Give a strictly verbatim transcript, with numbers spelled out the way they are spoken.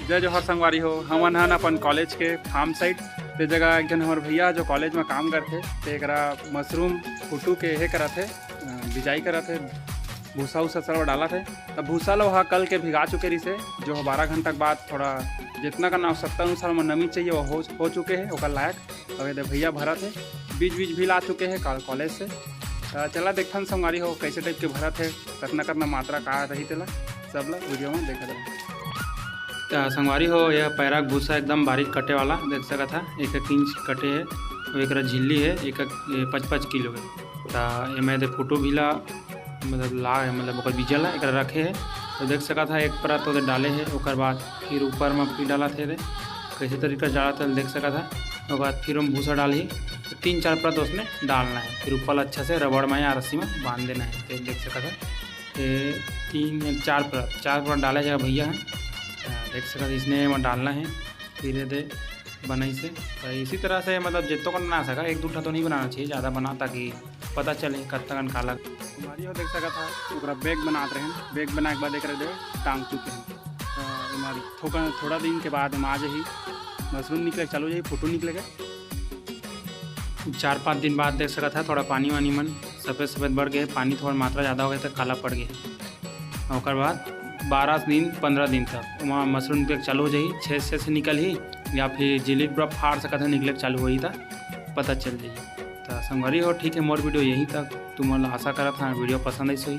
जय जोहार संगवारी हो, हमन हन अपन कॉलेज के फार्म साइड। ते जगह एक झन हमर भैया जो कॉलेज में काम करथे, ते एकरा मशरूम फुटू के हे करत हे, अ, बिजाई करत हे, भूसा उसा सरवा डालत हे। तब भूसा ल ओहा कल के भिगा चुके रहिसे, जो बारह घंटा के बाद थोड़ा जितना कन आवश्यकता अनुसार में नमी चाहिए, वो हो, हो चुके हे ओकर लायक। अब एदे भैया भरत हे, बीज बीज भी ला चुके हे कॉल-, कॉलेज से। त चला देखथन संगवारी हो, कैसे टाइप के भरत हे, कतना कतना मात्रा का रही तेला, सब ला वीडियो में देखत रहो। त संगवारी हो, यह पैरा के भूसा एकदम बारीक कटे वाला देख सकत हा, एक एक इंच कटे हे, अउ एकरा झिल्ली हे एक एक, ए, पाँच पाँच किलो के। त एमे दे फोटो भी ला, मतलब ला, मतलब ओकर बीजा ला एकरा रखे हे। तो देख सकत हा, एक परत तो डाले हे, ओकर बाद फिर ऊपर में फिर डालत हे रे, कैसे तरीका से डालत हे देख सकत हा। ओकर बाद फिर हम भूसा डालही, तो तीन चार परत उसमें डालना है, फिर ऊपर अच्छा से रबड़ में या रस्सी में बांध देना है। तो देख सकत हा, ये तीन चार परत, चार परत डाले जाएगा भैया है। हाँ, देख सकत हा, इसने में डालना है, फिर ये दे बनाई से। तो इसी तरह से मतलब जितनो कन बना सका, एक दू ठा तो नहीं बनाना चाहिए, ज़्यादा बना, ताकि पता चले कतका कन काला। हमारी हो देख सकत हा, ओकरा बैग बनात रहे, बैग बनाए के बाद एक दे टांग चुके हैं। तो हमारी थोड़ा, थोड़ा दिन के बाद हम आ जाही, मशरूम निकले चालू जाही, फोटो निकलेगा। चार पाँच दिन बाद देख सकत हा, थोड़ा पानी वानी मन सफेद सफेद बढ़ गए, पानी थोड़ा मात्रा ज़्यादा हो गया तो काला पड़ गया। ओकर बाद बारह दिन, पंद्रह दिन तक ओमा मशरूम निकले चालू हो जाही, छेद छेद से निकलही या फिर झिल्ली पूरा फाड़ सकत हा, निकले चालू होही त पता चल जाही। त संगवारी हो, ठीक है, मोर वीडियो यहीं तक। तुमन ला आशा करत हा वीडियो पसंद आइस होही।